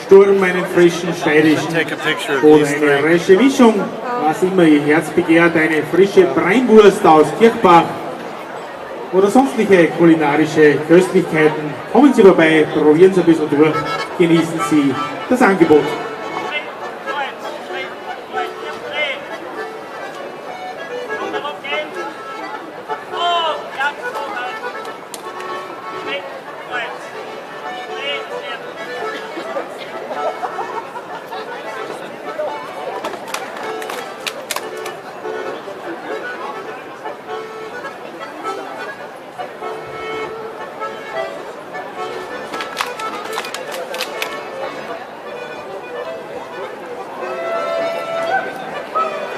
Sturm, einen frischen steirischen Take a picture of oder these eine three. frische Mischung, was immer Ihr Herz begehrt, eine frische Breinwurst aus Kirchbach oder sonstige kulinarische Köstlichkeiten. Kommen Sie vorbei, probieren Sie ein bisschen durch, genießen Sie das Angebot. Schritt, vorwärts, Schritt, vorwärts, drehen. Und darauf gehen. Oh, ja, so halt. Schritt, vorwärts. Drehen, sehr.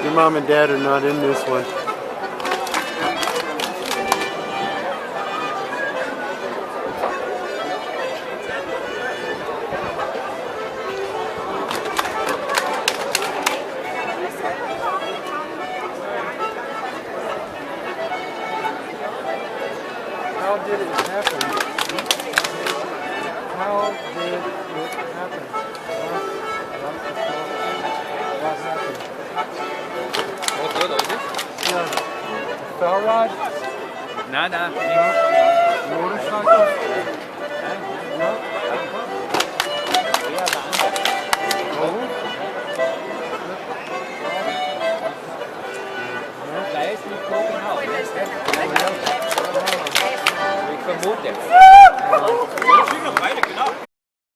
Your mom and dad are not in this one. How did it happen? How did it happen? What happened? Yeah. Fellrad? Nein, nein, No. Motorcycle? No. Oh. Ich weiß nicht wo genau. Ich vermute.